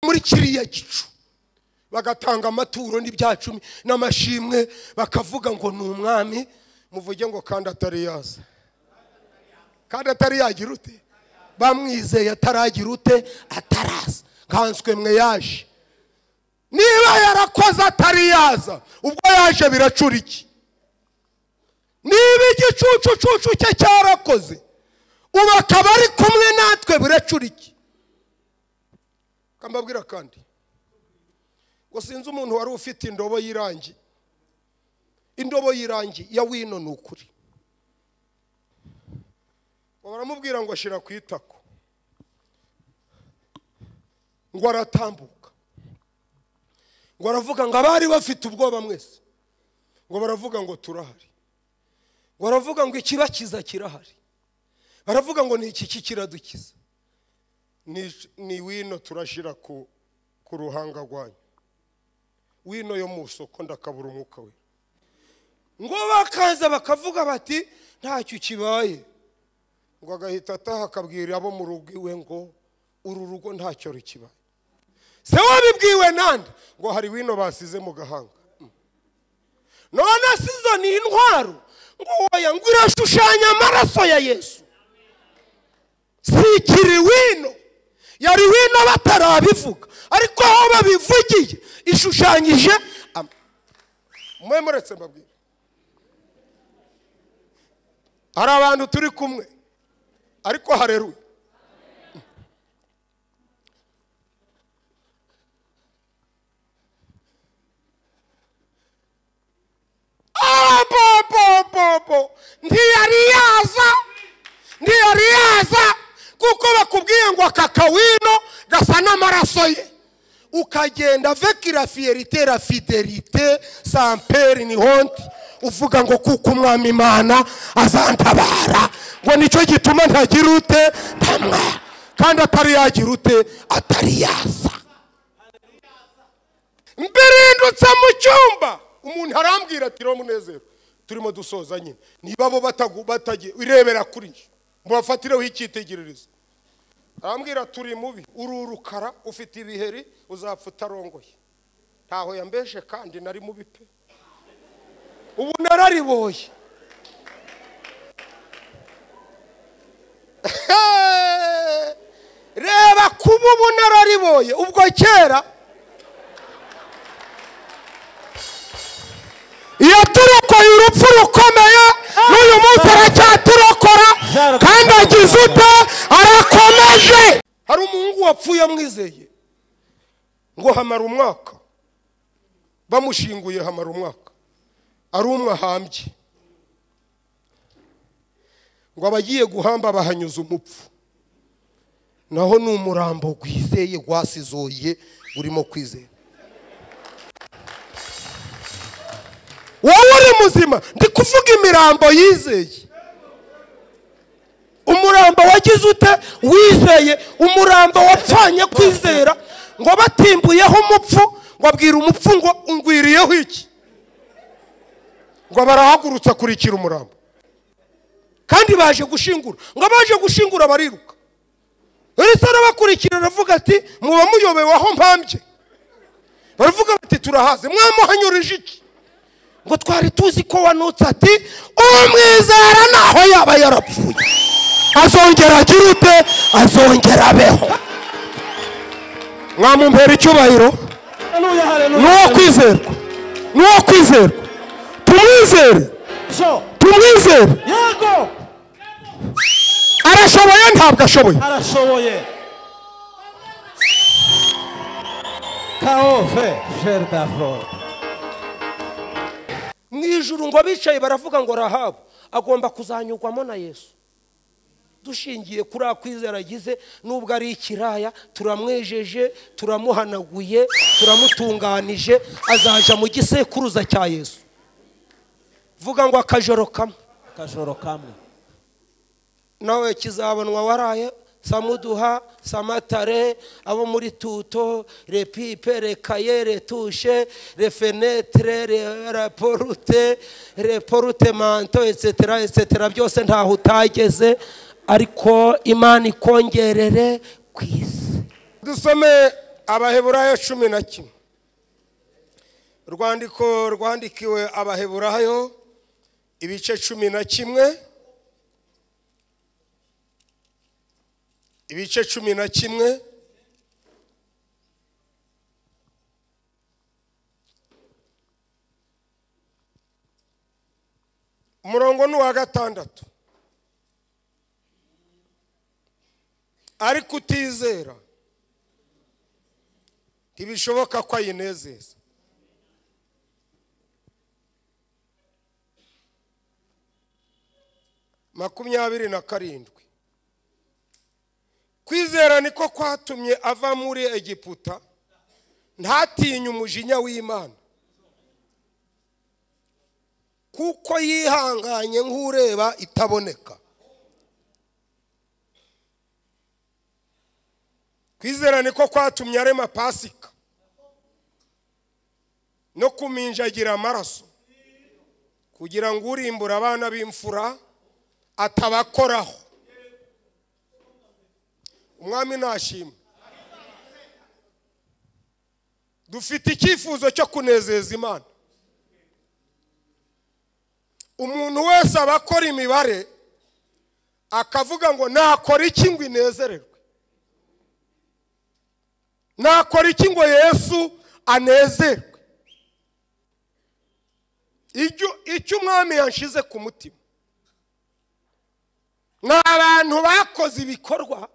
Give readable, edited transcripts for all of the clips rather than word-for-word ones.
Muri kiriya gicu bagatanga amaturo n'ibyacumi n'amashimwe, bakavuga ngo ni umwami. Muvuge ngo kandi atari yaza, kandi atari yagira ute, bamwizeye ataragira ute, ataraza. Nkanswe mwe yaje. Niba yarakoze atari yaza, ubwo yaje biracura iki? Niba igicucucucu cye cyarakoze, ubu akaba ari kumwe natwe, biracura iki? Kambabwira kandi ngo sinzi umuntu wari ufite indobo y'irangi, indobo y'irangi ya wino, ni ukuri. Ngo baramubwira ngo ashira ku itako, ngo aratambuka, ngo aravuga ngo abari bafite ubwoba mwese, ngo baravuga ngo turahari, ngo aravuga ngo ikibakiza kirahari, baravuga ngo ni iki kiradukiza, ni wino turashira ku ruhanga rwanyu, wino yo mu soko ndakabura umwuka we. Ngo bakaza bakavuga bati ntacyo kibaye, ngo agahita ataha akabwira abo mu rugo iwe ngo uru rugo ntacyo rukibaye. Se wabibwiwe nande? Ngo hari wino basize mu gahanga. None sizo ni intwaro, ngo oya, ngo irashushanya amaraso ya Yesu. Sikiri wino, yari wino batarabivuga, ariko aho babivugiye ishushanyije. Mwe muretse mbabwire, hari abantu turi kumwe ariko hareruye. Ntiyari yaza, ntiyari yaza, kuko bakubwiye ngo aka kawino gasa n'amaraso ye, ukagenda avec la fierté, la fidélité, sans peur ni honte, uvuga ngo kuko umwami Imana azantabara, ngo nicyo gituma ntagira ute, ntamwa, kandi atari yagira ute, atari yaza. Mbirindutse mu cyumba, umuntu arambwira ati Munezero turimo dusoza nyine, niba bo batagiye irebera kuri njye mubafatireho icyitegererezo. Arambwira turi mubi, uru rukara ufite ibiheri, uzapfa utarongoye. Ntaho yambeshe kandi nari mubi pe, ubu narariboye. Reba kuba ubu narariboye, ubwo kera yaturokoye urupfu rukomeye, n'uyu munsi aracyaturokora, kandi agize ute, arakomeje. Hari umuhungu wapfuye amwizeye, ngo hamara umwaka bamushinguye, hamara umwaka ari umwe ahambye, ngo abagiye guhamba bahanyuza umupfu, naho ni umurambo gwizeye gwasizoye urimo kwizera. Wowe uri muzima, ndi kuvuga imirambo yizeye, umurambo wagize ute, wizeye, umurambo wapfanye kwizera. Ngo batimbuyeho umupfu, ngo abwira umupfu ngo ungwiriyeho iki, ngo barahagurutsa kurikira umurambo, kandi baje gushingura, ngo baje gushingura bariruka. Elisa arabakurikira aravuga ati muba muyobewe aho mpambye. Baravuga bati turahaze, mwamuhanyurije iki? Ngo twari tuzi ko wanutse. Ati umwizera naho yaba yarapfuye azongera agira ute, azongera abeho. Mwamumpera icyubahiro, nuwo kwizerwa, nuwo kwizerwa, tumwizere, tumwizere. Yego, arashoboye, ntabwo ashoboye, arashoboye. Kaove Jerdafro. Mu ijuru ngo abicaye baravuga ngo Rahabu agomba kuzanyurwamo na Yesu. Dushingiye kuri akwizera agize, nubwo ari ikiraya, turamwejeje, turamuhanaguye, turamutunganije, azaja mu gisekuruza cya Yesu. Vuga ngo akajoro kamwe, akajoro kamwe nawe kizabonwa waraye. Samuduha, Samatare, abo muri tuto, repipe, rekaye, retushe, refenetre, reporute, reporute manto, etc etc, byose ntaho utageze, ariko Imana ikongerere kwisi. Dusome Abaheburayo 11. Urwandiko rwandikiwe Abaheburayo ibice 11. Ibice 11. Umurongo ni uwa 6. Ariko utizera ntibishoboka ko ayinezeza. Makumyabiri na karindwi. Kwizera niko kwatumye ava muri Egiputa, ntatinye umujinya w'Imana, kuko yihanganye nk'ureba itaboneka. Kwizera niko kwatumye arema Pasika no kuminjagira amaraso, kugira ngo urimbura abana b'imfura atabakoraho. Umwami nashimwe. Dufite icyifuzo cyo kunezeza Imana. Umuntu wese abakora imibare akavuga ngo nakora iki ngo inezererwe, nakora iki ngo Yesu anezerwe. Icyo umwami yanshize ku mutima ni abantu bakoze ibikorwa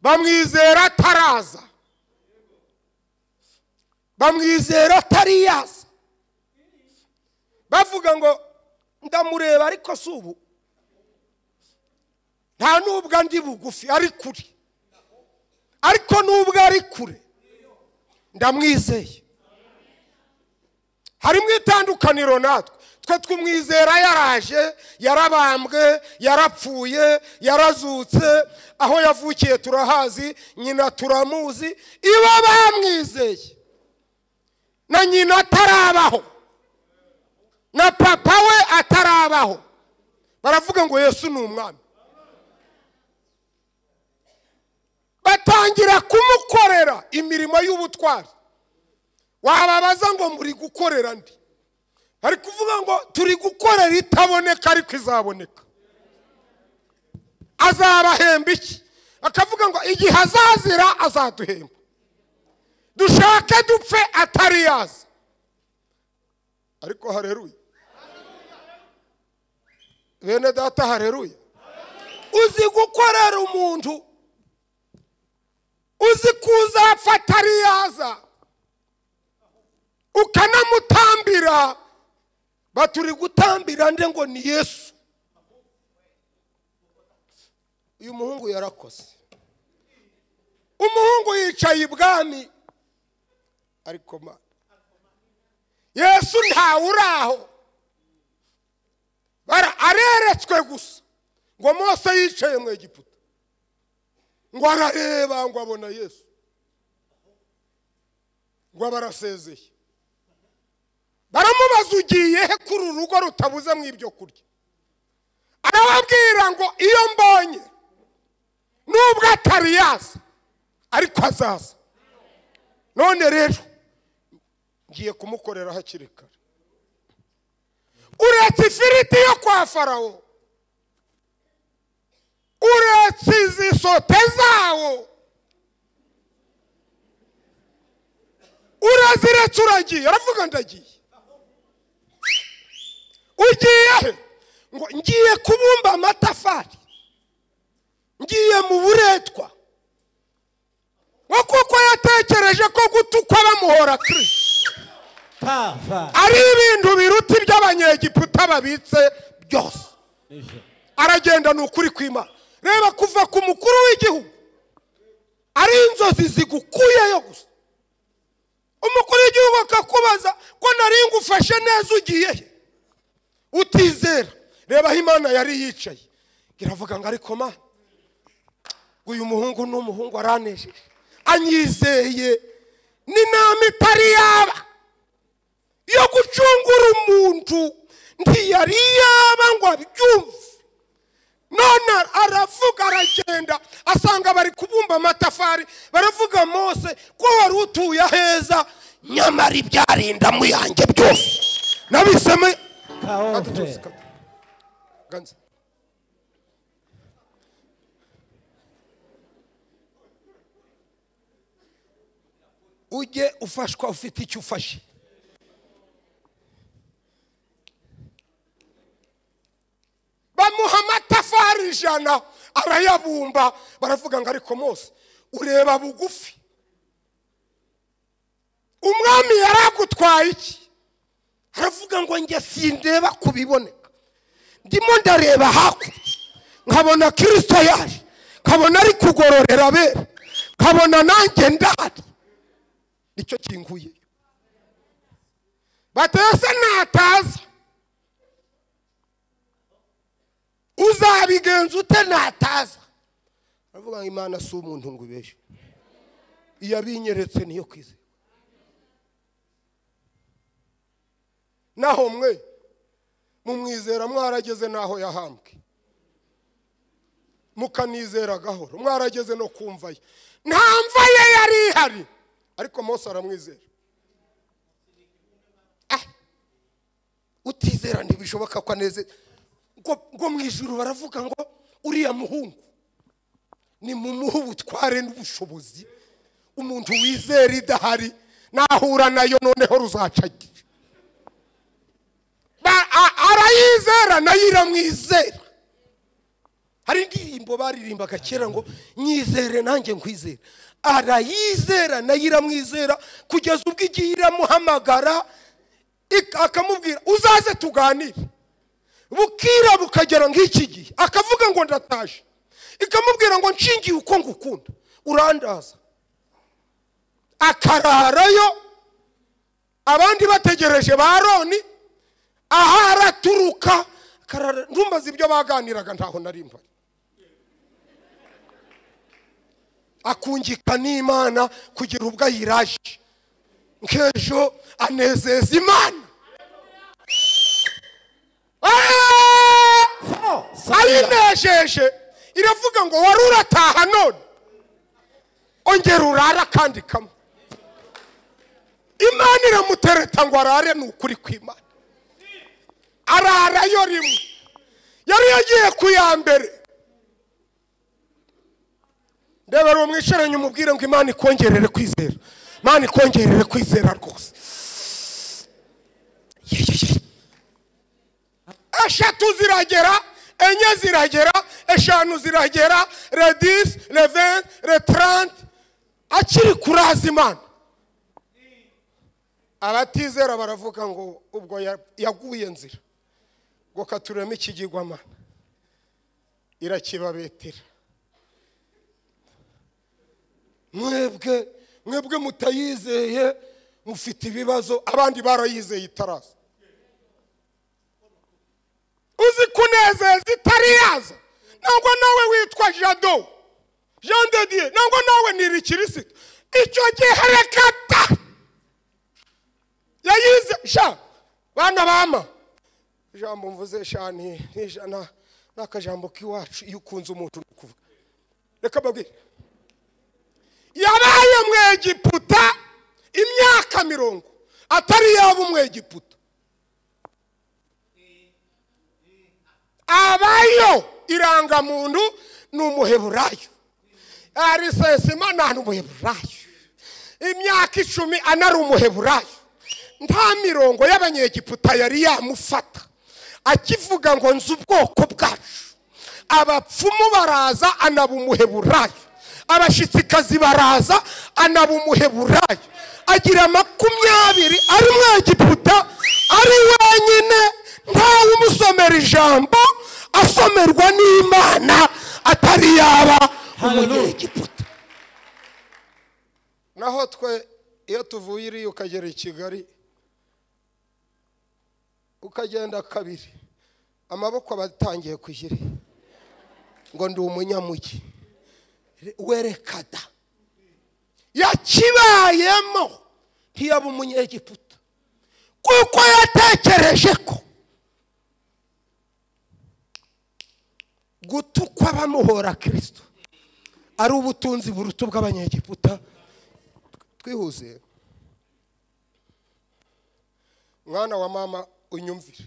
bamwizera ataraza, bamwizera atariyaza, bavuga ngo ndamureba ariko si ubu, nta nubwo ndi bugufi ari kure, ariko nubwo ari kure ndamwizeye. Harimo itandukaniro natwe. Twe twumwizera yaraje, yarabambwe, yarapfuye, yarazutse, aho yavukiye turahazi, nyina turamuzi. Ibo bamwizeye na nyina atarabaho, na papa we atarabaho, baravuga ngo Yesu ni umwami. Batangira kumukorera imirimo y'ubutwari. Wababaza ngo muri gukorera ndi, ari kuvuga ngo turi gukorera itaboneka ariko izaboneka. Azabahemba iki? Akavuga ngo igihe azazira azaduhemba, dushake dupfe atari yaza. Ariko haleluya bene data, haleluya. Uzi gukorera umuntu uzi kuzapfa atari yaza, ukanamutambira, baturi gutambira nde ngo ni Yesu. Uyu muhungu yarakoze. Umuhungu yicaye ibwami, ariko ma Yesu ntawe uraho, areretswe gusa. Ngo Mose yicaye mu Egiputa, ngo arareba ngo abona Yesu, ngo abarasezeye. Baramubaza ugiye he kuri urugo rutabuze mu ibyo kurya? Arababwira ngo iyo mbonye nubwo atari yaza ariko azaza. None rero ngiye kumukorera hakiri kare. Uretse ifiriti yo kwa Farawo, uretse izi sote zawo, uraziretse uragiye. Aravuga ndagiye. Ugiye he? Ngo ngiye kubumba amatafari, ngiye mu buretwa. Ngo kuko yatekereje ko gutukwa bamuhora Kristo ari ibintu biruta iby'abanyegiputa babitse byose. Aragenda ni ukuri kw'Imana. Reba kuva ku mukuru w'igihugu ari inzozi zigukuyeyo gusa. Umukuru w'igihugu akakubaza ko nari ngufashe neza ugiye he? Utizera. Reba aho Imana yari yicaye, iravuga ngo ariko ma uyu muhungu ni umuhungu aranejeje, anyizeye, n'inama itari yaba yo gucungura umuntu ntiyari yaba ngo abyumve. None aravuga aragenda asanga bari kubumba amatafari, baravuga Mose ko wari utuye aheza, nyamara ibyarinda muyange byose nabiseme. Ganze ujye ufashwa ufite icyo ufashe. Bamuha amatafari 100 arayabumba, baravuga ngo ariko Mose ureba bugufi, umwami yaragutwaye iki? Aravuga ngo njye sindeba kubiboneka, ndimo ndareba hakurya nkabona Kristo yaje, nkabona ari kugororera abera, nkabona nanjye ndahari, nicyo kinguye. Batese nataza uzabigenza ute nataza? Aravuga ngo Imana si umuntu ngo ibeshe, iyo abinyeretse niyo kwizera. Naho mwe mumwizera mwarageze naho yahambwe, mukanizera gahoro, mwarageze no kumva ye. Nta mva ye yari ihari, ariko Mose aramwizera. Utizera ntibishoboka ko aneze. Ngo mu ijuru baravuga ngo uriya muhungu ni mumuhe ubutware n'ubushobozi, umuntu wizera idahari nahura nayo noneho ruzacagira. Arayizera nayo iramwizera. Hari indirimbo baririmbaga kera ngo nyizere nanjye nkwizera. Arayizera nayo iramwizera kugeza ubwo igiye iramuhamagara akamubwira uzaze tuganire. Bukira bukagera nk'iki gihe akavuga ngo ndataje, ikamubwira ngo nshingiye uko ngukunda urandaza. Akararayo abandi bategereje ba Aroni, aha araturuka akarara. Ntumbaze ibyo baganiraga ntaho nari mpari. Akungika n'Imana kugira ubwo ayiraje, nk'ejo anezeza Imana. Ayinejeje iravuga ngo wari urataha none ongera urara kandi kamwe. Imana iramutereta ngo arare, ni ukuri kw'Imana. Ararayo rimwe, yari yagiye ku ya mbere. Ndebera uwo mwicaranye umubwire ngo Imana ikongerere kwizera, Imana ikongerere kwizera rwose. 3 ziragera, 4 ziragera, 5 ziragera, le 10, le 20, le 30, akiri kuraza Imana. Abatizera baravuga ngo ubwo yaguye nzira, ngo katureme ikigirwamana, irakibabetera. Mwebwe mwebwe mutayizeye mufite ibibazo, abandi barayizeye itaraza. Uzi kunezeza itari yaza, nangwa nawe witwa Jado Jean de Dieu, nangwa nawe ni Kirisito. Icyo gihe rekata yayize sha bana bama ijambo mvuze sha ni nijana nakajambo kiwacu iyo ukunze umuntu kuvuga. Reka babwire, yabaye Mwegiputa imyaka 40 atari yaba Umwegiputa. Abayo irangamuntu ni umuheburayo, arisesima ni umuheburayo, imyaka 10 anari umuheburayo. Nta mirongo y'abanyegiputa yari yamufata akivuga ngo nzi ubwoko bwacu. Abapfumu baraza anaba umuheburayo, abashitsikazi baraza anaba umuheburayo. Agira 20 ari Mwegiputa, ari wenyine, ntawe umusomera ijambo, asomerwa n'Imana atari yaba umunyegiputa. Naho twe iyo tuvuye iri ukagera i Kigali ukagenda kabiri, amaboko abatangiye kujira ngo ndi umunyamugi. Werekada yakibayemo ntiyaba umunyegiputa, kuko yatekereje ko Gutukwa bamuhora Kristo ari ubutunzi buruta bw'abanyegiputa. Twihuse mwana wa mama unyumvire,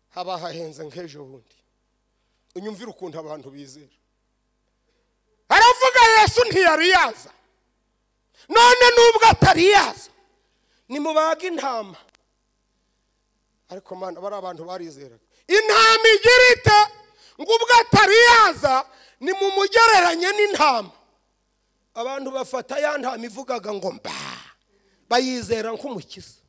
haba hahenze nk'ejo bundi, unyumvire ukuntu abantu bizera. Aravuga Yesu ntiyari yaza, none nubwo atari yaza nimubaga intama. Ariko mana bari abantu barizeraga intama igira ite ngo ubwo atari yaza nimumugereranye n'intama. Abantu bafata ya ntama ivugaga ngo mba, bayizera nk'umukiza.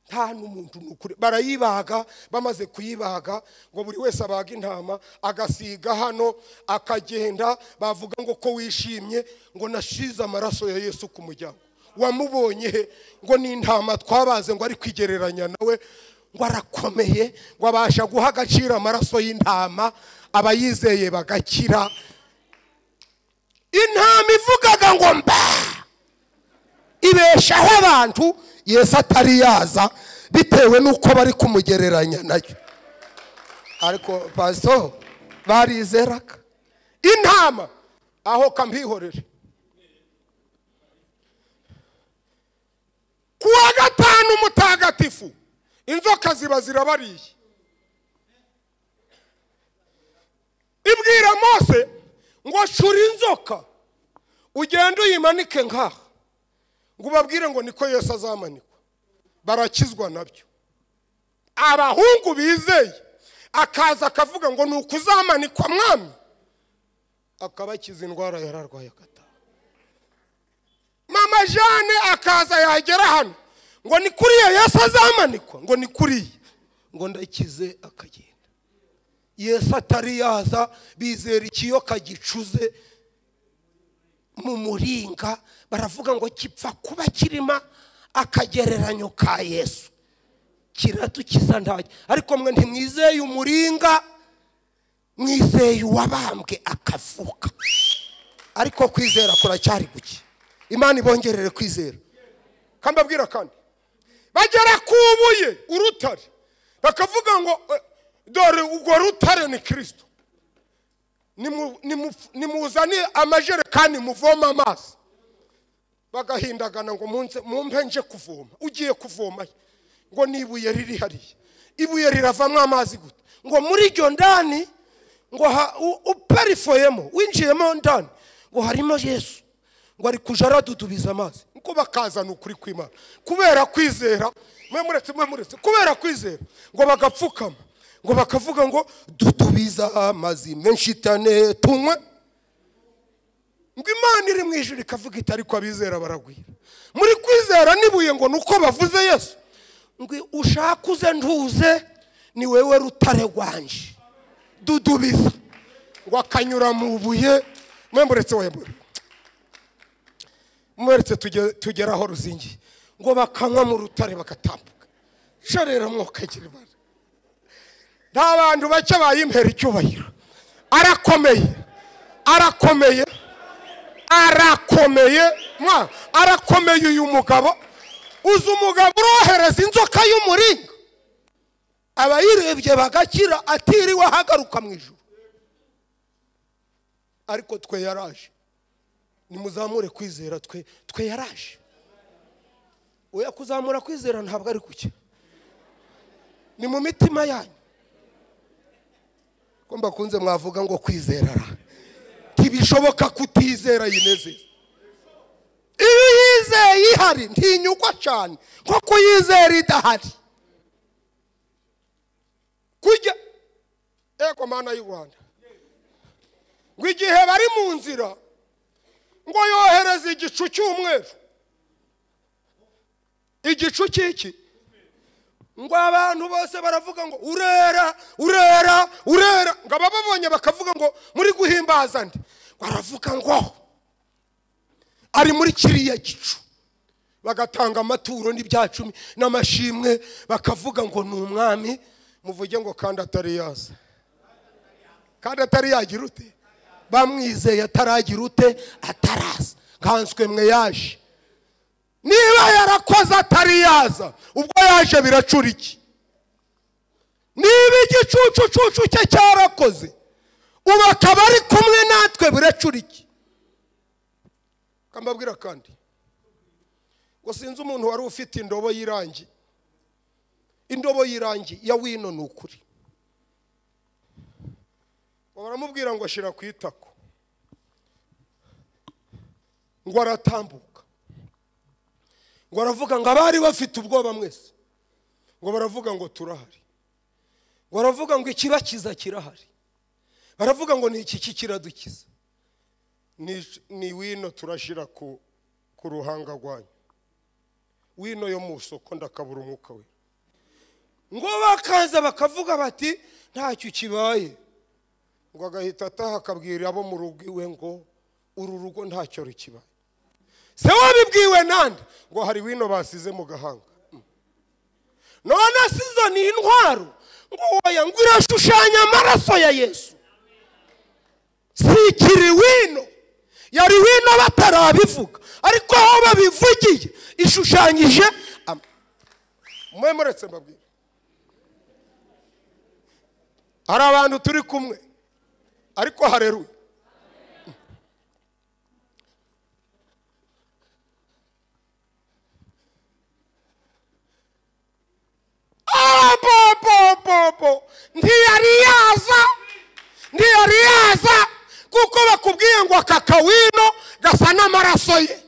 Nta n'umuntu nukuri barayibaga. Bamaze kuyibaga ngo buri wese abaga intama agasiga hano akagenda, bavuga ngo ko wishimye ngo nashize amaraso ya Yesu ku muryango. Wamubonye he? Ngo ni intama twabaze ngo ari kwigereranya nawe, ngo arakomeye, ngo abasha guha agaciro amaraso y'intama, abayizeye bagakira. Intama ivugaga ngo mba ibeshaho abantu Yesu atari yaza, bitewe nuko bari kumugereranya nayo. Ariko pastor barizeraga intama aho kambihorere. Kuwa gatanu mutagatifu inzoka ziba zirabariye. Ibwira Mose ngo shura inzoka ugende uyimanike nkaha, ngo ubabwire ngo niko Yesu azamanikwa. Barakizwa nabyo. Abahungu bizeye akaza akavuga ngo ni ukuzamanikwa mwami, akabakiza indwara yararwaye akataha. Mama Jeanne akaza yagera hano ngo ni kuriya Yesu azamanikwa, ngo ni kuriya, ngo ndakize, akagenda. Yesu atari yaza bizera ikiyoka gicuze mu muringa, baravuga ngo kipfa kuba kirima akagereranyo ka Yesu kiratukiza ntajya. Ariko mwe ntimwizeye umuringa, mwizeye uwabambwe akavuka. Ariko kwizera kuracyari guke. Imana ibongerere kwizera. Kambabwira kandi bagera kubuye urutare bakavuga ngo dore urwo rutare ni Kristo, nimuzane amajerekani muvoma amazi. Bagahindagana ngo mumpe nje kuvoma. Ugiye kuvoma ngo nibuye riri hariya, ibuye riravamwo amazi gute? Ngo muri iryo ndani ngo uperifoyemo winjiyemo ndani ngo harimo Yesu, ngo ari kuja aradudubiza amazi. Nko bakazana ukuri kw'Imana kubera kwizera. Mwe muretse kubera kwizera ngo bagapfukama ngo bakavuga ngo dudubiza amazi menshi cyane tunywe. Ngo Imana iri mu ijuru ikavuga iti ariko abizera baragwira. Muri kwizera nibuye ngo nuko bavuze Yesu, ngo ushaka uze ntuze ni wewe rutare rwanje, dudubiza. Ngo akanyura mu buye. Mwe muretse wembure muretse tugera aho ruzingiye, ngo bakanywa mu rutare bagatambuka. Sharera mwokagira ibara. Nta bantu bake bayimpera icyubahiro. Arakomeye, arakomeye, arakomeye, mwa arakomeye uyu mugabo. Uzi umugabo urohereza inzoka y'umuringa abayirebye bagakira atiriwe ahagaruka mu ijuru. Ariko twe yaraje, nimuzamure kwizera. Twe yaraje. Oya, kuzamura kwizera ntabwo ari kuke, ni mu mitima yanyu. Ko mbakunze mwavuga ngo kwizera ntibishoboka kutizera yinezeza. Iyo yizeye ihari ntinyugwa cyane nko kuyizera idahari. Kujya ego mana y'u Rwanda, ngo igihe bari mu nzira ngo yohereza igicu cy'umweru. Igicu cy'iki? Ngo abantu bose baravuga ngo urera urera urera, ngo ababonye bakavuga ngo muri guhimbaza nde? Baravuga ngo ari muri kiriya gicu. Bagatanga amaturo n'ibyacumi n'amashimwe, bakavuga ngo ni umwami. Muvuge ngo kandi atari yaza, kandi atari yagira ute? Bamwizeye ataragira ute? Ataraza. Nkanswe mwe yaje. Niba yarakoze atari yaza, ubwo yaje biracura iki? Niba igicucucucu cye cyarakoze, ubu akaba ari kumwe natwe buracura iki? Kambabwira kandi ngo sinzi umuntu wari ufite indobo y'irangi, indobo y'irangi ya wino ni ukuri. Baramubwira ngo ashira ku itako, ngo aratambuka, ngo aravuga ngo abari bafite ubwoba mwese, ngo baravuga ngo turahari, ngo aravuga ngo ikibakiza kirahari, baravuga ngo ni iki kiradukiza, ni wino turashira ku ruhanga rwanyu, wino yo mu soko ndakabura umwuka we. Ngo bakaza bakavuga bati ntacyo kibaye, ngo agahita ataha akabwira abo mu rugo iwe ngo uru rugo ntacyo rukibaye. Se wabibwiwe nande? Ngo hari wino basize mu gahanga. None sizo ni intwaro, ngo oya, ngo irashushanya amaraso ya Yesu. Sikiri wino, yari wino batarabivuga, ariko aho babivugiye ishushanyije. Mwe muretse mbabwire, hari abantu turi kumwe ariko hareruye. Ntiyari yaza, ntiyari yaza, kuko bakubwiye ngo aka kawino gasa n'amaraso ye,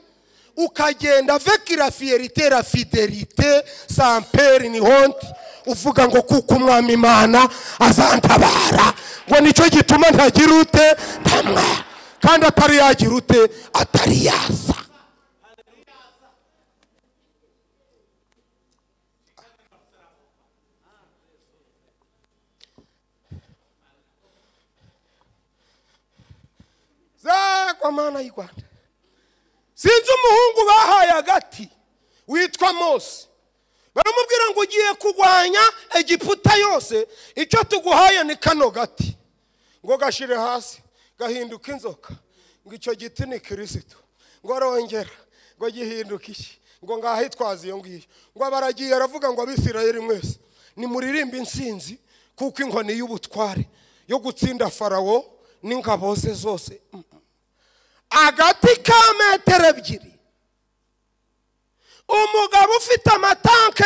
ukagenda avec la fierté, la fidélité, sans peur ni honte, uvuga ngo kuko umwami Imana azantabara, ngo nicyo gituma ntagira ute ntamwa, kandi atari yagira ute, atari yaza. Kwa mana y'u Rwanda, sinzi umuhungu bahaye agati witwa Mose, baramubwira ngo ugiye kurwanya Egiputa yose, icyo tuguhaye ni kano gati, ngo gashire hasi gahinduka inzoka, ngo icyo giti ni Kristo, ngo arongera ngo gihinduka iki, ngo ngahitwaza iyo ngiyo, ngo baragiye. Aravuga ngo Abisirayeli mwese nimuririmbe insinzi, kuko inkoni y'ubutware yo gutsinda Farawo n'ingabo ze zose. Agati ka metero 2, umugabo ufite amatanke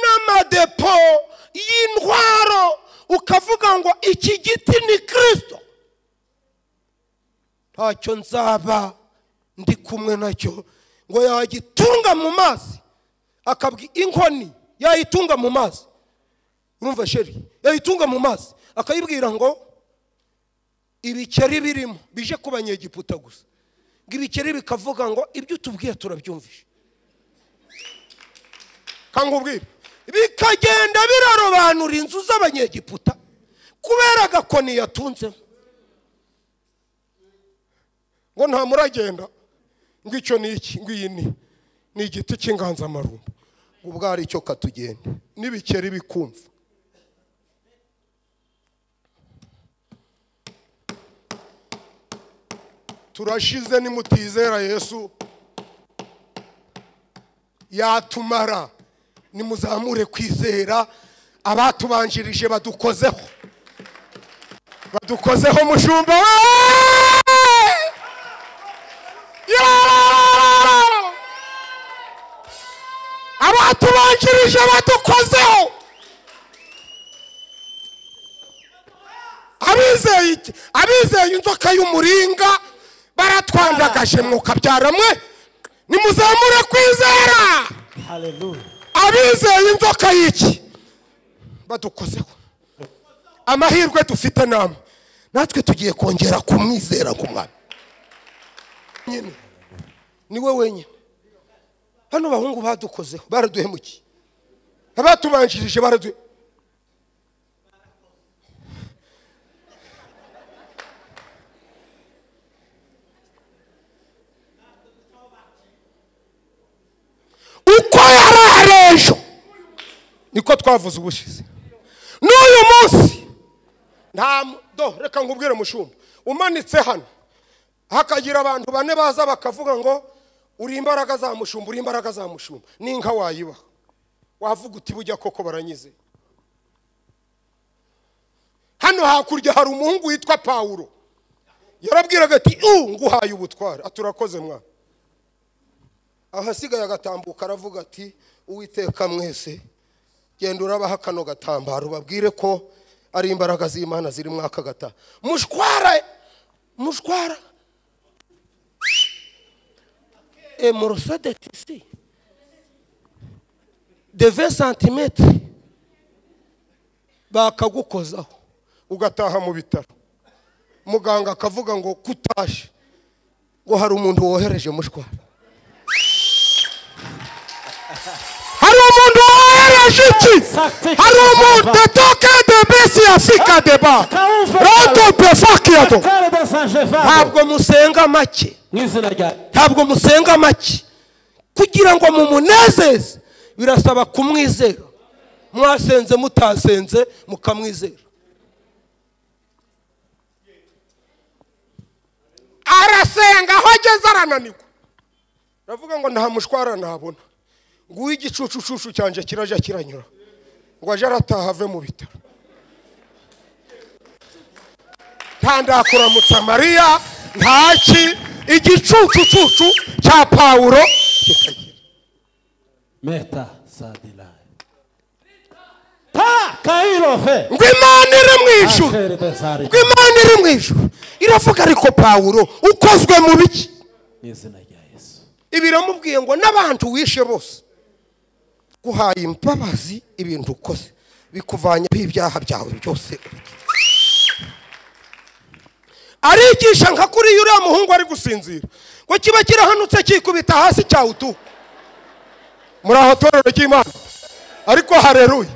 n'amadepo y'intwaro, ukavuga ngo iki giti ni Kristo, ntacyo nzaba ndi kumwe nacyo. Ngo yagitunga mu mazi, akabwi inkoni yayitunga mu mazi, urumva sheri, yayitunga mu mazi, akayibwira ngo ibikeri birimo bije ku banyegiputa gusa, ngo ibikeri bikavuga ngo ibyo utubwiye turabyumvishe, kangubwire, bikagenda birarobanura inzu z'abanyegiputa kubera agakoni yatunzemo. Ngo nta muragenda, ngo icyo ni iki, ngo iyi ni igiti cy'inganzamarumbo, ngo ubwo ari cyo katugenda, n'ibikeri bikumva. Turashize nimutizera Yesu yatumara, nimuzamure kwizera. Abatubanjirije badukozeho, badukozeho mushumba we. Abatubanjirije badukozeho. Abizeye inzoka y'umuringa baratwandagaje mwuka mwe, nimuzamure kwizera. Haleluya. Abizeye inzoka y'iki badukozeho. Amahirwe dufite namwe, natwe tugiye kongera kumwizera nk'umwami. Nyine niwe wenyine. Hano bahungu badukozeho, baraduhemukiye, abatubanjirije baraduhe. Uko yari ejo niko twavuze ubushize, n'uyu munsi nta do. Reka nkubwire mushumba, umanitse hano hakagira abantu bane baza bakavuga ngo uri imbaraga za mushumba, uri imbaraga za mushumba, n'inka wayibaha, wavuga uti bujya koko baranyize. Hano hakurya hari umuhungu witwa Pawulo, yarabwiraga ati nguhaye ubutware, aturakoze mwana. Ahasigaye agatambuka aravuga ati Uwiteka mwese genda urabaha kano gatambaro babwire ko ari imbaraga z'Imana ziri mwaka gata. Mushwara mushwara et morceau de tissu de 20 cm bakagukozaho ugataha mu bitaro, muganga akavuga ngo kutashe ngo hari umuntu wohereje mushwara. Hari umuntu wohereje iki? Hari umuntu toke de besi Afrika deba roto pefakiato. Ntabwo musenga make, ntabwo musenga make kugira ngo mumunezeze, birasaba kumwizera. Mwasenze mutasenze mukamwizera. Arasenga aho ageze arananirwa, aravuga ngo nta mushwara nabona, ngo igicucucucu cyanje kiraja kiranyura, ngo aje arataha ave mu bitaro. Nta ndakuramutsa Mariya, ntaki igicucucucu cya Pawulo kikagira meta sadila ta kairo fe. Ngo Imana iri mu ijuru, ngo Imana iri mu ijuru iravuga ariko Pawulo ukozwe mu biki? Izina rya Yesu. Ibiramubwiye ngo n'abantu wishe bose guhaye imbabazi, ibintu ukoze bikuvanye ibyaha byawe byose. Arigisha nka kuri yuriya muhungu ari gusinzira ngo kiba kirahanutse kikubita hasi cyawutuka. Muri aho torero ry'Imana, ariko haleluya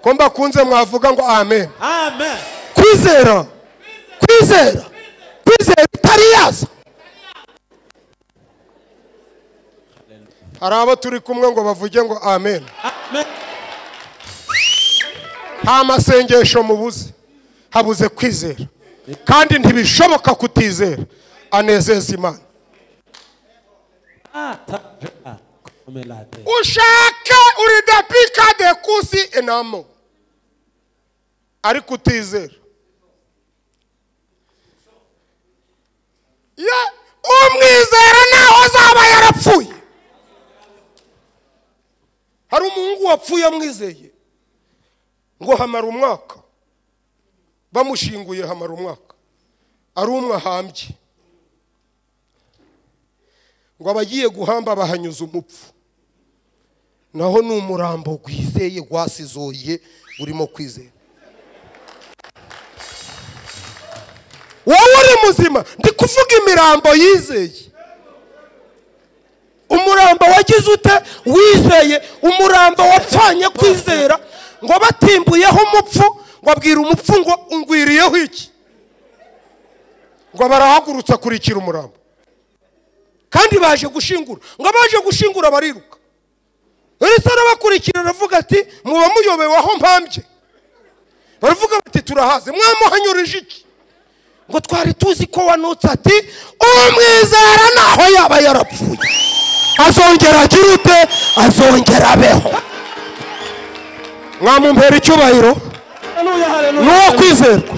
ko mbakunze mwavuga ngo amen. Amen. Kwizera, kwizera, kwizera itari yaza. Hari abo turi kumwe ngo bavuge ngo amen. Amen. Nta masengesho mubuze, habuze kwizera, kandi ntibishoboka kutizera anezeza Imana. Ushaka uridapika de kusi enamo, ariko utizera ya umwizera naho azaba yarapfuye. Hari umuhungu wapfuye amwizeye ngo hamara umwaka bamushinguye, hamara umwaka ari umwe ahambye, ngo abagiye guhamba bahanyuza umupfu, naho ni umurambo gwizeye gwasizoye urimo kwizera. Wowe uri muzima, ndi kuvuga imirambo yizeye. Umurambo wagize ute? Wizeye. Umurambo wapfanye kwizera, ngo batimbuyeho umupfu, ngo abwira umupfu ngo ungwiriyeho iki? Ngo barahagurutsa kurikira umurambo, kandi baje gushingura, ngo baje gushingura bariruka. Yesu arabakurikira aravuga ati muba muyobewe aho mpambye. Baravuga bati turahaze, mwamuhanyurije iki? Ngo twari tuzi ko wanutse. Ati umwizera naho yaba yarapfuye azongera agire ute? Azongera abeho. Mwamumpera icyubahiro. Nuwo kwizerwa,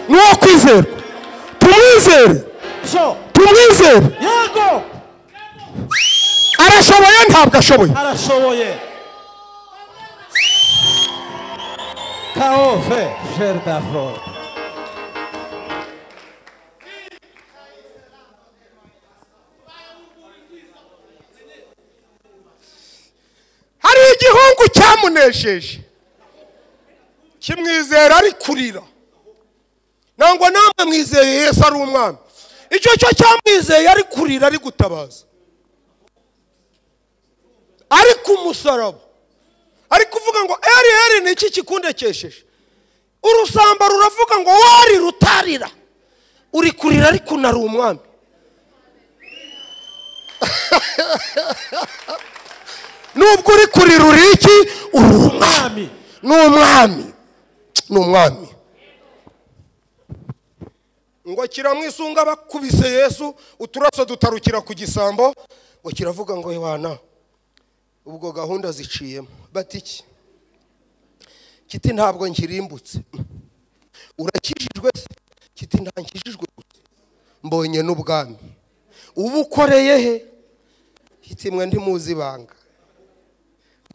nuwo kwizerwa, tumwizere, tumwizere. Yego. Arashoboye ntabwo ashoboye? Arashoboye. Kaove Gerdafro. Hari igihungu cyamunesheje kimwizera ari kurira, nangwa namwe mwizeye Yesu ari umwami. Icyo cyo cyamwizeye ari kurira, ari gutabaza, ari ku musaraba, ari kuvuga ngo eri eri ni iki kikundekesheje? Urusamba ruravuga ngo wari rutarira, uri kurira ariko unari umwami. Nubwo uri kurira uri iki? Uri umwami. Ni umwami, ni umwami. Ngo kiramwisunga bakubise Yesu uturaso dutarukira ku gisambo, ngo kiravuga ngo Yohana ubwo gahunda ziciyemo. Bati iki? Kiti ntabwo nkirimbutse. Urakijijwe se? Kiti ntankijijwe gusa, mbonye n'ubwami. Ubu ukoreye he? Kiti mwe ntimuzi ibanga,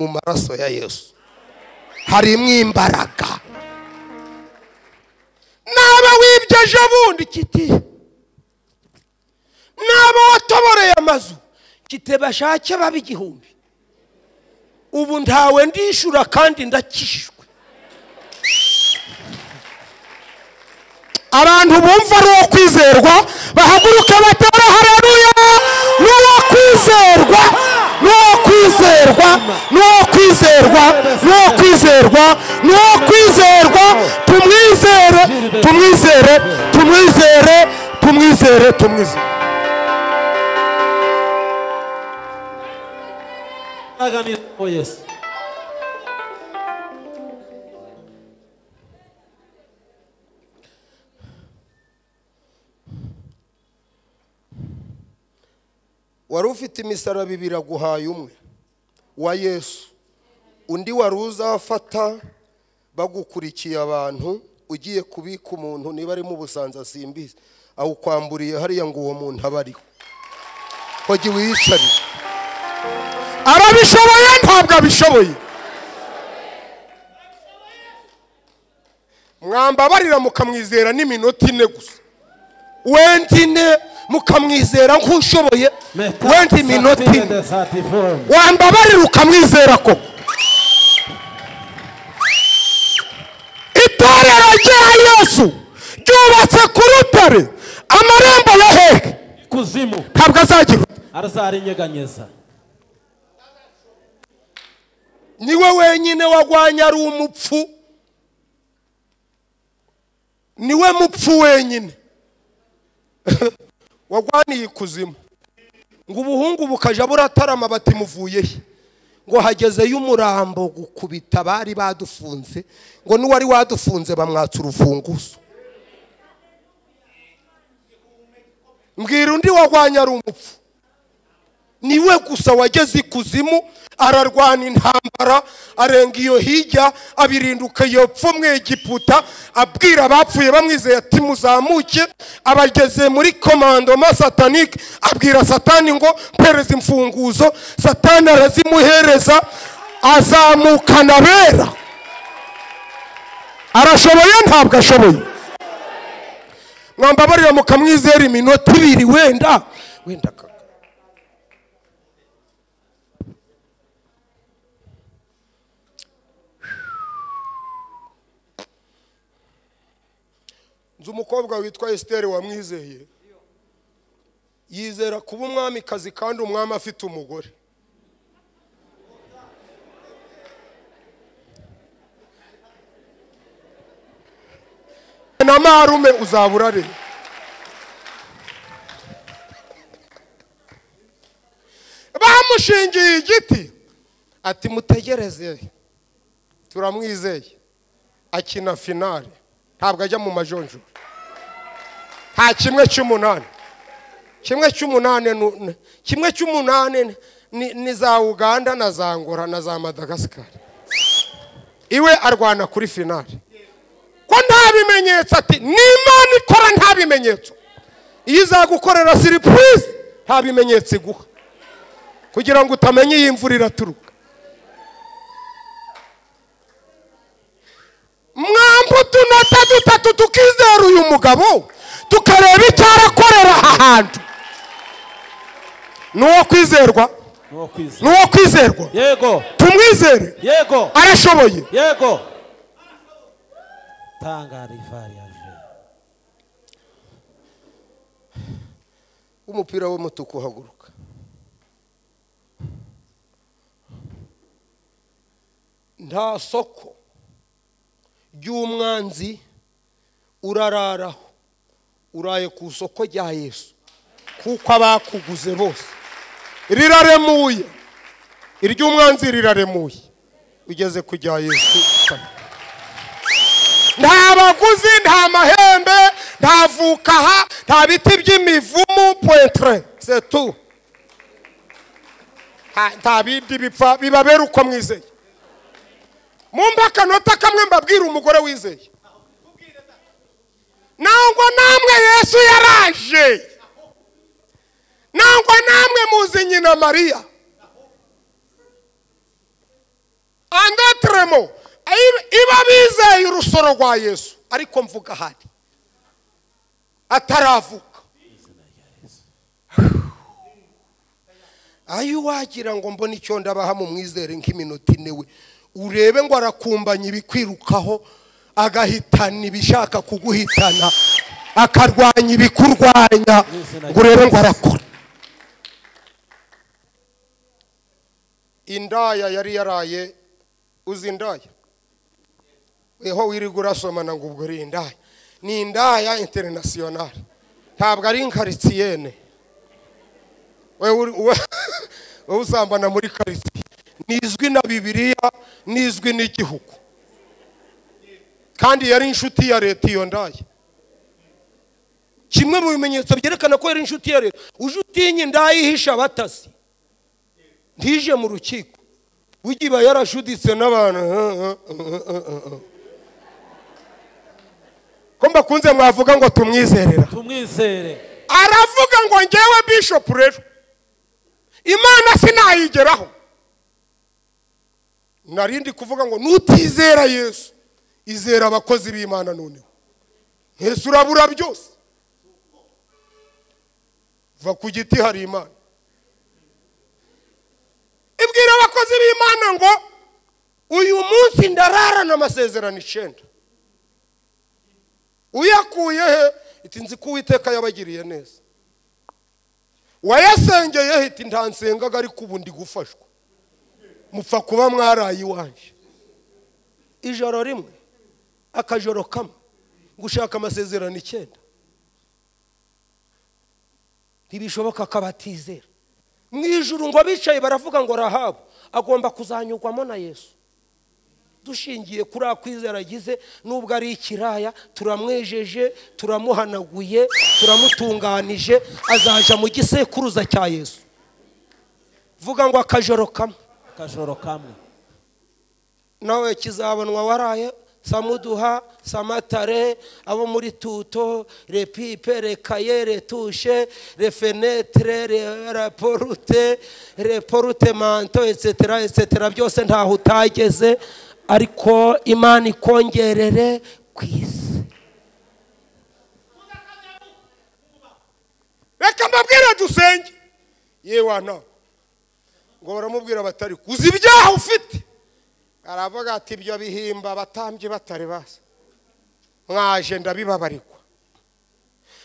mu maraso ya Yesu harimo imbaraga. Naba wibye ejo bundi, kiti naba watoboreye amazu, kiti bashake babe 1000. Ubu ntawe ndishura kandi ndakishijwe. Abantu bumva ari uwo kwizerwa bahaguruke batera haleluya. N'uwo kwizerwa, n'uwo kwizerwa, n'uwo kwizerwa, n'uwo kwizerwa, n'uwo kwizerwa. Tumwizere, tumwizere, tumwizere, tumwizere, tumwizere. Wari ufite imisaraba ibiri aguhaye umwe wa Yesu, undi wari uzafata bagukurikiye abantu, ugiye kubika umuntu niba ari mu Busanza simbizi, awukwamburiye hariya ngo uwo muntu aba ariho. Hogi wiyicariye. Arabishoboye? Ntabwo abishoboye. Mwambabarira mukamwizera n'iminota 4 gusa, wenda 4 mukamwizera nk'ushoboye, wenda iminota 4. Wambabarira ukamwizera koko. Itorero rya Yesu ryubatse ku rutare, amarembo ya hehe? Kuzimu. Ntabwo azagira, azarinyeganyeza. Niwe wenyine wagwanya ari umupfu, niwe mupfu wenyine wagwaniye ikuzimu. Ngo ubuhungu bukaja buratarama bati muvuye he? Ngo hagezeyo umurambo gukubita bari badufunze, ngo n'uwari wadufunze bamwatsa urufunguzo. Mbwira undi wagwanya ari umupfu. Niwe gusa wageze ikuzimu, ararwana intambara, arenga iyo hirya, abirinduka iyo pfo mu Egiputa, abwira abapfuye bamwizeye ati muzamuke. Abageze muri commandement satanique, abwira Satani ngo mpereza imfunguzo. Satani arazimuhereza, azamukana bera. Arashoboye? Ntabwo ashoboye. Mwambabarira mukamwizera iminota 2 wenda wenda. Nzi umukobwa witwa Esther wamwizeye, yizera kuba umwamikazi kandi umwami afite umugore. Na marume uzaburare. Bamushingiye igiti ati mutegereze turamwizeye. Akina finale, ntabwo ajya mu majonjora. Nta kimwe cy'umunani, kimwe cy'umunani, kimwe cy'umunani ni za Uganda na za Angola na za Madagascar. Iwe arwana kuri finale ko nta bimenyetso, ati n'Imana ikora nta bimenyetso. Iyo izagukorera surprise nta bimenyetso iguha, kugira ngo utamenye iyi imvura iraturuka. Mwambu utunota 3 tukizera uyu mugabo, tukareba icyo arakorera aha hantu. N'uwo kwizerwa, n'uwo kwizerwa. Yego. Tumwizere. Yego. Arashoboye. Yego. Tanga rivari yaje. Umupira w'umutuku haguruka. Nta soko ry'umwanzi urararaho, uraye ku soko rya Yesu, kuko abakuguze bose. Riraremuye, iry'umwanzi riraremuye, ugeze kujya Yesu. Nta baguzi, nta mahembe, nta vukaha, nta biti by'imivumu, pointre c'est tout. Nta bindi bipfa, bibabera uko mwizeye. Mumba akanota kamwe mbabwira umugore wizeye. Nangwa namwe Yesu yaraje. Nangwa namwe muzi nyina Mariya. Andatremo iba bizeye urusoro rwa Yesu ariko mvuga hari ataravuka. Ayo wagira ngo mbone icyo ndabaha mu mwizere nk'iminota ine we urebe ngo arakumbanya ibikwirukaho agahitana ibishaka kuguhitana akarwanya ibikurwanya ngo urebe ngo arakora. Indaya yari yaraye uzi indaya weho wirigura somana ngo ubwo uri indaya ni indaya international ntabwo ari inkaritsiyene wewe usambana muri karitsiye nizwi na Bibiliya nizwi n'igihugu kandi yari inshuti ya leta iyo ndaya. Kimwe mu bimenyetso byerekana ko yari inshuti ya leta uje utinye indaya ihisha abatasi ntije mu rukiko ugiba yarashuditse n'abantu ko mbakunze mwavuga ngo tumwizerera tumwizere. Aravuga ngo ngewe bishop rero Imana sinayigeraho narindi kuvuga ngo nutizera Yesu izera abakozi b'Imana noneho Yesu urabura byose va ku giti hari Imana. Ibwira abakozi b'Imana ngo uyu munsi ndararana amasezerano 9 uyakuye he iti nzi ko Uwiteka yabagiriye neza wayasengeye iti ntansengaga ariko ubu ndi gufashwa mupfa kuba mwaraye iwanje ijoro rimwe akajoro kamwe gushaka amasezerano 9 ntibishoboka kabatizera mu ijuru ngo abicaye baravuga ngo Rahabu agomba kuzanyurwamo na Yesu. Dushingiye kuri akwizera agize nubwo ari ikiraya turamwejeje turamuhanaguye turamutunganije azaja mu gisekuruza cya Yesu. Vuga ngo akajoro kamwe akajoro kamwe nawe kizabonwa waraye samuduha samatare abo muri tuto repipe rekaye retushe refenetre reporute reporute manto etc etc byose ntaho utageze ariko Imana ikongerere kwisi. Reka mbabwire dusenge yewana ngo baramubwira batari kuzi ibyaha ufite aravuga ati ibyo bihimba abatambyi batari basa mwaje ndabibabarikwa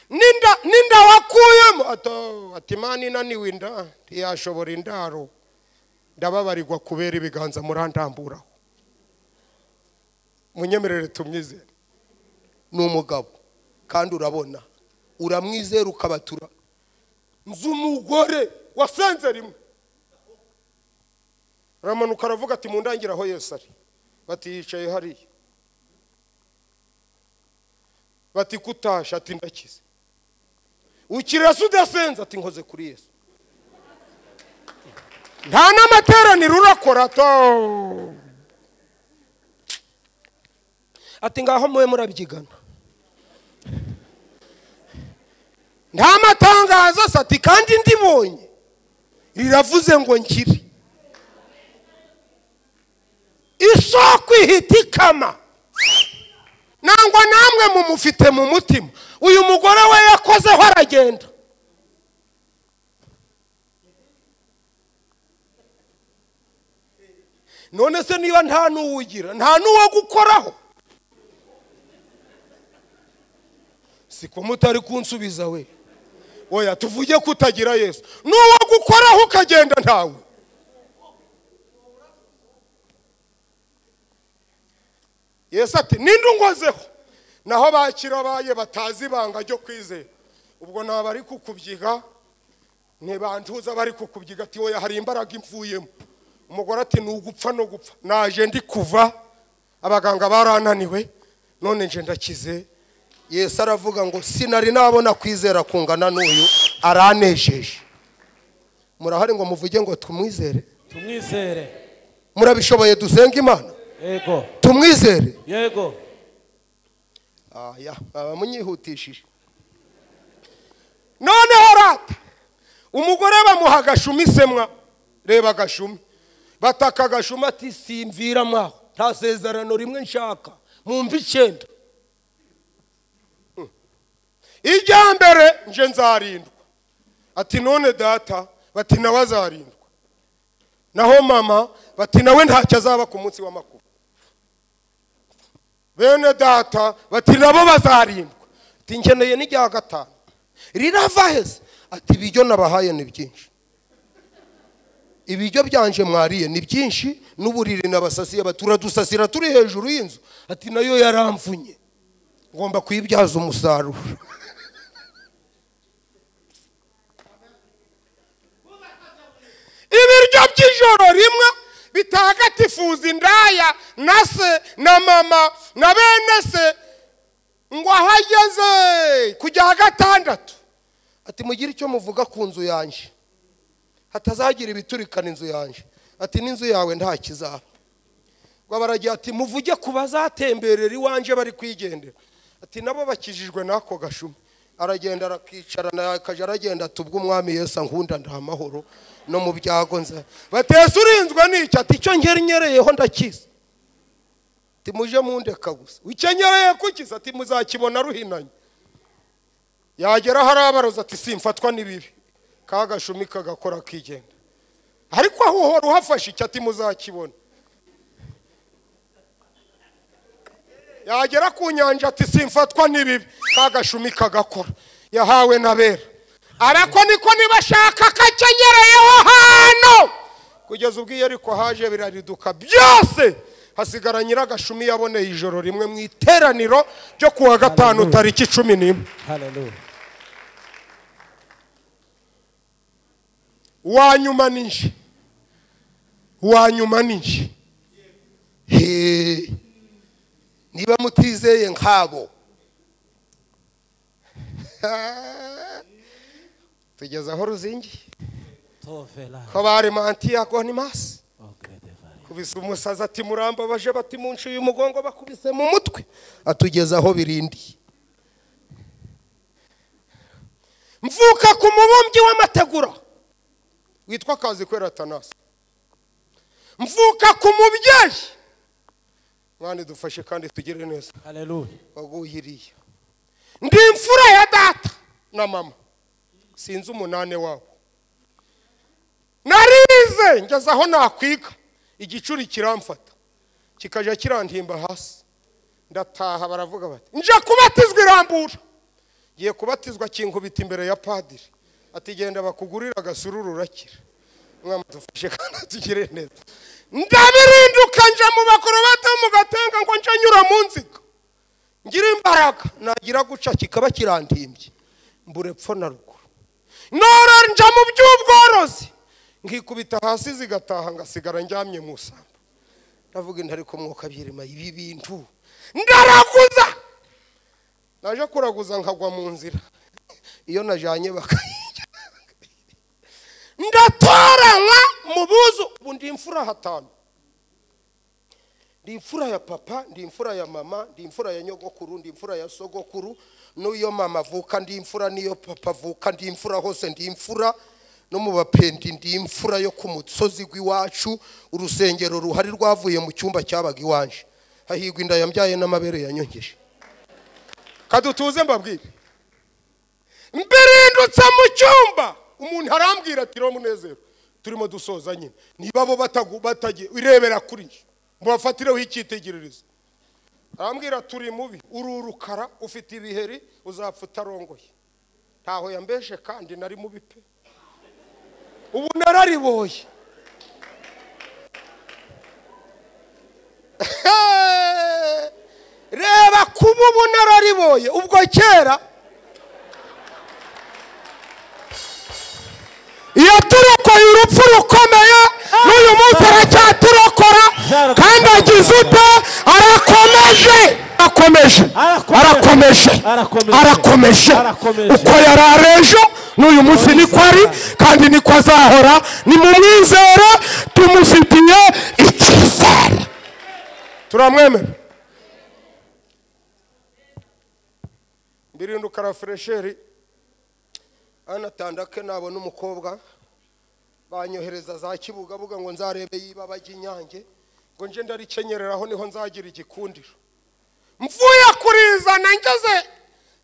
ninda wakuyemo ati Imana inaniwe inda ntiyashobora indaro ndababarirwa kubera ibiganza murandamburaho. Munyemerere tumwizere ni umugabo kandi urabona uramwizera ukabatura. Nzi umugore wasenze rimwe aramanuka aravuga ati mundangira aho Yesu ari bati yicaye hariya bati kutasha ati ndakize ukira se udasenze ati nkoze kuri Yesu nta n'amateraniro urakora to ati ngaho muwe murabyigana nta matangazo ati kandi ndibonye riravuze ngo nkiri isoko ihita ikama nangwa namwe mumufite mu mutima. Uyu mugore we yakozeho aragenda. None se niba nta n'uwugira nta n'uwo gukoraho siko mutari kunsubiza we oya tuvuge kutagira Yesu n'uwo gukoraho ukagenda ntawe. Yesu ati ninde ungozeho naho bakira baye batazi ibanga ryo kwizera ubwo naba bari kukubyiga ntibantuza bari kukubyiga ati oya hari imbaraga imvuyemo. Umugore ati nugupfa no gupfa naje ndi kuva abaganga barananiwe none nje ndakize. Yesu aravuga ngo sinari nabona kwizera kungana n'uyu aranejeje. Murahari ngo muvuge ngo tumwizere tumwizere. Murabishoboye dusenga Imana Yego. Tumwizere. Yego. Aya, abamunyihutishije. Noneho rata umugore bamuha agashumi semwa, reba agashumi, bataka agashumi ati simvira mwaho, nta sezerano rimwe nshaka, mumva 9. Ijya mbere nje nzarindwa. Ati none data, bati nawe azarindwa. Naho mama bati nawe ntacyo azaba ku munsi w'amakuba. Bene data bati nabo bazarindwa. Ati nkeneye n'ijya gatanu. Rirava hese? Ati ibiryo nabahaye ni byinshi, ibiryo byanje mwariye ni byinshi, n'uburiri nabasasiye baturadusasira turi hejuru y'inzu. Ati nayo yaramvunye, ngomba kuyibyaza umusaruro. Ibiryo by'ijoro rimwe bitagatifuza indaya na se na mama na bene se, ngo ahageze kujya gatandatu ati mugire icyo muvuga ku nzu yanje, hatazagira ibiturikana inzu yanje. Ati n'inzu yawe nta kizaba. Ngo baragiye ati muvuge ku bazatemberera iwanje bari kwigendera. Ati nabo bakijijwe nako gashumi. Aragenda arakicarana, akaja aragenda tubwo umwami Yesu ankunda ndahamahoro no mu byago nza. Batese urinzwe n'icyo? Ati icyo ngerenyereyeho ndakiza. Ati muje mundeka gusa. Ukenyereye kukiza? Ati muzakibona ruhinanye. Yagera hari abaroza ati simfatwa n'ibibi, kagashumi kagakora kigenda. Ariko aho uhora uhafashe icyo? Ati muzakibona. Yagera ku nyanja ati simfatwa n'ibibi, kagashumi kagakora. Yahawe nabera. Ariko niko nibashaka kakenyereyeho hano kugeza ubwo ariko haje birariduka byose, hasigara nyiragashumi yaboneye ijoro rimwe mu iteraniro ryo kuwa gatanu tariki 11. Haleluya. Uwanyuma ninji, uwanyuma ninji. Niba mutizeye nkabo tugeze aho ruzingi ko bari mantiyago ni masi kubise umusaza ati muramba baje bati munshuye umugongo bakubise mu mutwe, atugeza aho birindi. Mvuka ku mubumbyi w'amategura witwa Kazikwera Tanasi. Mvuka ku mubyeyi Mwana dufashe kandi tugire neza. Haleluya. Waguhiriye. Ndi imfura ya data na mama, sinzi umunane wabo. Narize ngeze aho nakwiga, igicuri kiramfata kikaja kirantimba hasi. Ndataha baravuga bati nje kubatizwa irambura. Ngiye kubatizwa kinkubita imbere ya padiri ati genda bakugurira agasururu urakira. Mwana dufashe kandi tugire neza. Ndabirinduka nje mu bakorobate mu gatenga ngo nje nyura mu nziga ngira imbaraga, nagira guca kikaba kirantimbye mbure pfo na ruguru. Nora nja mu by'ubworozi nkikubita hasi zigataha ngasigara njyamye mu samba. Ndavuga intari ko mwuka byirima ibi bintu ndaraguza. Naje kuraguza nkagwa mu nzira iyo najanye bakayijya. Ndatoranywa mu buzu. Ubu ndi imfura hatanu. Ndi imfura ya papa, ndi imfura ya mama, ndi imfura ya nyogokuru, ndi imfura ya sogokuru. N'uyo mama avuka ndi imfura, n'iyo papa avuka ndi imfura, hose ndi imfura. No mu bapendi ndi imfura yo ku musozi gw'iwacu. Urusengero ruhari rwavuye mu cyumba cyabaga iwanje. Hahigwa inda yambyaye n'amabere yanyongeje. Kadutuze mbabwire. Mbirindutse mu cyumba umuntu arambwira ati ro Munezero turimo dusoza nyine, niba bo batagiye irebera kuri nje mubafatireho icyitegererezo. Arambwira turi mubi, ururukara, ufite ibiheri, uzapfa utarongoye. Ntaho yambeshe kandi nari mubi pe. Ubu narariboye. Reba kuba ubu narariboye, ubwo kera yaturokoye urupfu rukomeye, n'uyu munsi aracyaturokora kandi agize ute? Arakomeje, arakomeje, arakomeje, arakomeje. Uko yari arejo n'uyu munsi niko ari kandi niko azahora. Ni mu mwizere, tumufitiye icyizere. Turamwemera. Mbirinduka rafresheri anatandake nabona umukobwa banyohereza za Kibuga buga ngo nzarebe yiba bajya Inyange ngo nje ndarikenyereraho niho nzagira igikundiro. Mvuye kurizana ngeze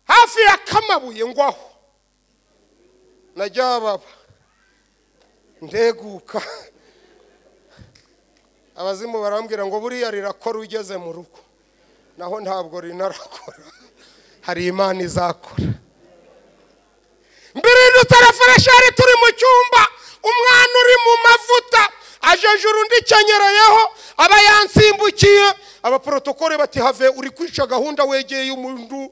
hafi ya Kamabuye ngwaho najya baba ndeguka. Abazimu barambwira ngo buriya rirakora ugeze mu rugo, naho ntabwo rinarakora, hari Imana izakora. Mbirindutse rafresheri turi mu cyumba, umwana uri mu mavuta ajejuru ndikenyerayeho aba yansimbukiye. Abaprotokole bati have uri kwica gahunda, wegeye umuntu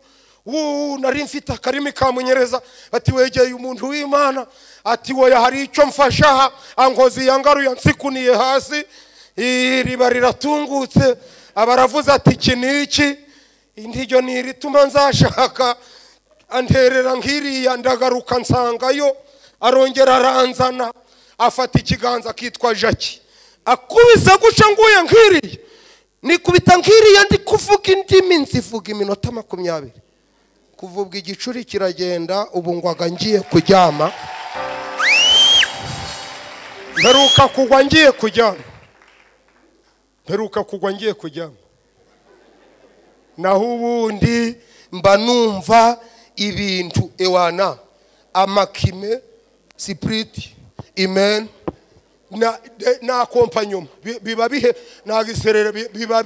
nari mfite akarimi kamunyereza. Ati wegeye umuntu w'Imana, ati woya hari icyo mfasha aha, ankozi yangaruye nsikuniye hasi, iriba riratungutse. Abaravuze ati iki niki indiryo ni rituma nzashaka, anterera nkiriya ndagaruka nsangayo. Arongera aranzana afata ikiganza kitwa Jackie akubise guca nguye nkiriya, nikubita nkiriya ndi kuvuga indimi nzivuga iminota 20 kuvuga igicuri kiragenda. Ubu ngwaga ngiye kuryama, mperuka kugwa ngiye kuryama, mperuka kugwa ngiye kuryama. Naho ubundi mba numva ibintu ewana amakime siprit imen na kompanyuma biba bihe nagiserere biba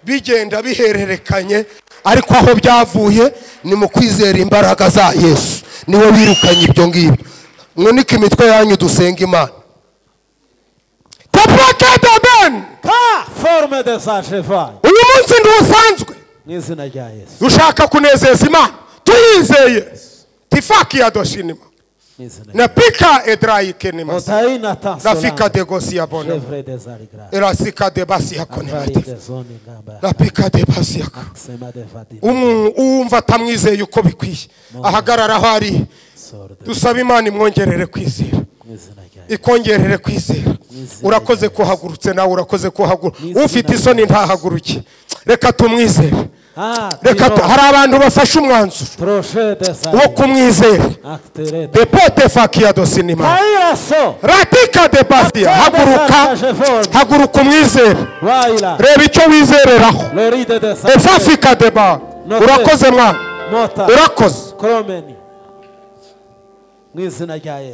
bigenda bihererekanye, ariko aho byavuye ni mu kwizera imbaraga za Yesu niwe wirukanye ibyo ngibyo. Mwunike imitwe yanyu dusenga Imana. Forme de sa cheval. Uyu munsi ndusanzwe mw'izina rya Yesu dushaka kunezeza Imana tuyizeye. Tifaki ya doshinima na pika edraike ni masa rafika de gosia bona erasika de basia konete la pika de basia. Umva tamwizeye uko bikwiye ahagarara aho ari. Dusaba Imana imwongerere kwizera, ikongerere kwizera. Urakoze kuhagurutse nawe urakoze kuhagura. Ufite isoni ntahaguruke, reka tumwizere. Reka hari abantu bafashe umwanzuro wo kumwizera. Depote fakia do sinima ratika de basia. Haguruka, haguruka umwizere, reba icyo wizereraho. Efafika de ba. Urakoze mwana, urakoze.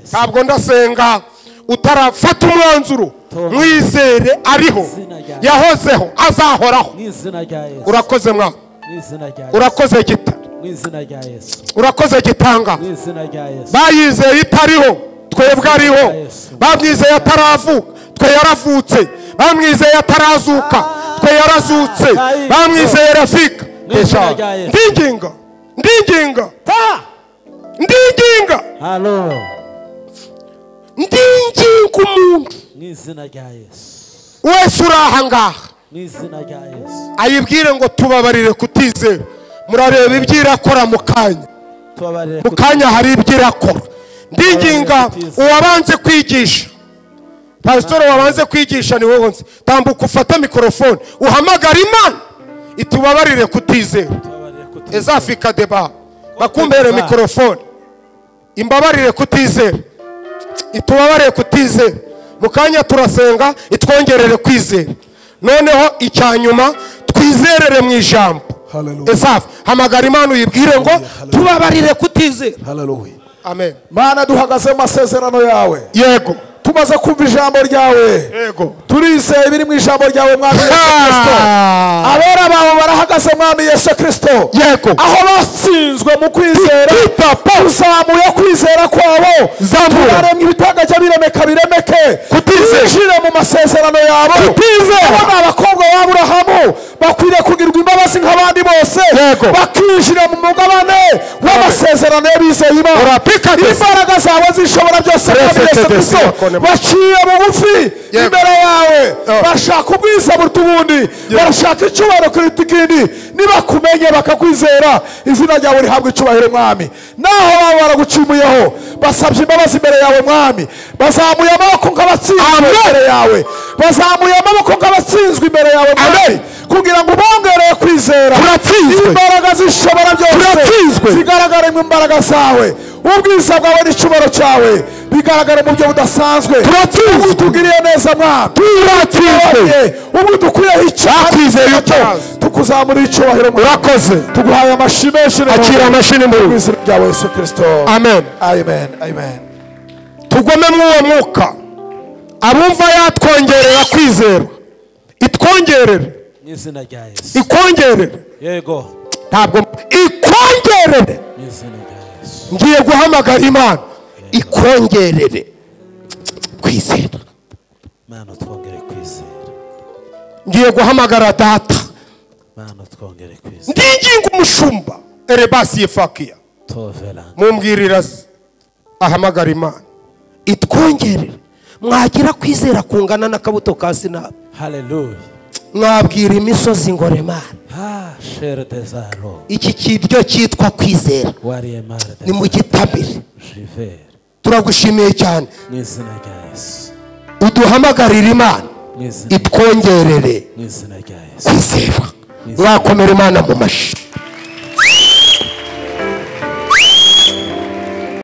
Ntabwo ndasenga utarafata umwanzuro. Mwizere ariho, yahozeho, azahoraho. Urakoze mwana, urakoze gita, urakoze gitanga. Bayizeye itariho, twebwe ariho. Bamwizeye ataravuka, twe yaravutse. Bamwizeye atarazuka, twe yarazutse. Bamwizeye rafika. Ndinginga, ndinginga, ndinginga, ndinginga umuntu wese uri aha ngaha ayibwire ngo tubabarire kutizera. Murareba ibyo irakora mu kanya, mu kanya hari ibyo irakora. Ndinginga uwabanze kwigisha, pasitoro wabanze kwigisha ni wowe nzi. Tambuka ufate mikorofone uhamagara Imana itubabarire kutizera. Ezafika deba bakumbere mikorofone, imbabarire kutizera, itubabarire kutizera. Mu kanya turasenga itwongerere kwizera. Noneho icyanyuma twizerere mu ijambo. Esafu hamagara Imana uyibwire ngo tubabarire kutizera. Haleluya. Amen. Mana duhagaze mu masezerano yawe. Yego. Tumaze kumva ijambo ryawe. Yego. Turizeye ibiri mu ijambo ryawe Mwami Yesu Kristo. Abera bawe barahagaze Mwami Yesu Kristo. Yego. Aho batsinzwe mu kwizera, tuzamuye kwizera kwabo. Turaremye ibitagaje biremeka biremeke. Kutizera mu masezerano yabo. Kutizera. Abana abakobwa ba Aburahamu bakwiriye kugirwa imbabazi nk'abandi bose. Bakinjira mu mugabane w'amasezerano y'abizeye Imana. Imbaraga zawe zishobora byose Mwami Yesu Kristo. Baciye bugufi imbere yawe, bashaka ubwiza buruta ubundi, barashaka icyubahiro kuruta ikindi. Nibakumenye bakakwizera, izina ryawe rihabwa icyubahiro Mwami. Naho baba baragucumuyeho, basabye imbabazi imbere yawe Mwami. Bazamuye amaboko nk'abatsinzwe imbere yawe, bazamuye amaboko nk'abatsinzwe imbere yawe Mwami, Kugira ngo ubongerere kwizera. Turatsinzwe. Imbaraga zishobora byose. Turatsinzwe. Zigaragare mu imbaraga zawe. Ubwiza bwawe n'icyubahiro cyawe bigaragare mu buryo budasanzwe. Turatsinzwe. Utugiriye neza Mwami. Turatsinzwe. Ubwo dukuyeho icyaha Bakwizeye utazi. Tukuzamurira icyubahiro. Urakoze. Tuguhaye amashyi menshi. Akira amashyi n'impundu. Mu izina rya Yesu Kristo. Amen. Amen. Amen. Tugome mw'uwo mwuka. Abumva yatwongerera kwizera. Itwongerere. Mu izina rya Yesu. Ikongerere. Yego. Ntabwo ikongerere. Mu izina rya Yesu. Ngiye guhamagara Imana ikongerere kwizera. Mana twongere kwizera. Ngiye guhamagara data. Mana twongere kwizera. Ndinginga umushumba Erebasi Yefakia. Mumbwirira ahamagara Imana itwongerere. Mwagira kwizera kungana n'akabuto ka sinapi. Hallelujah. Mwabwira imisozi ngo remara. Ah, cher des alo. Iki kiryo cyitwa kwizera. Ni mu gitabire. Turagushimiye cyane. Mu izina rya Yesu. Uduhamagarira Imana itwongerere mu izina rya Yesu. Kwizera. Mwakomera Imana mu mashi.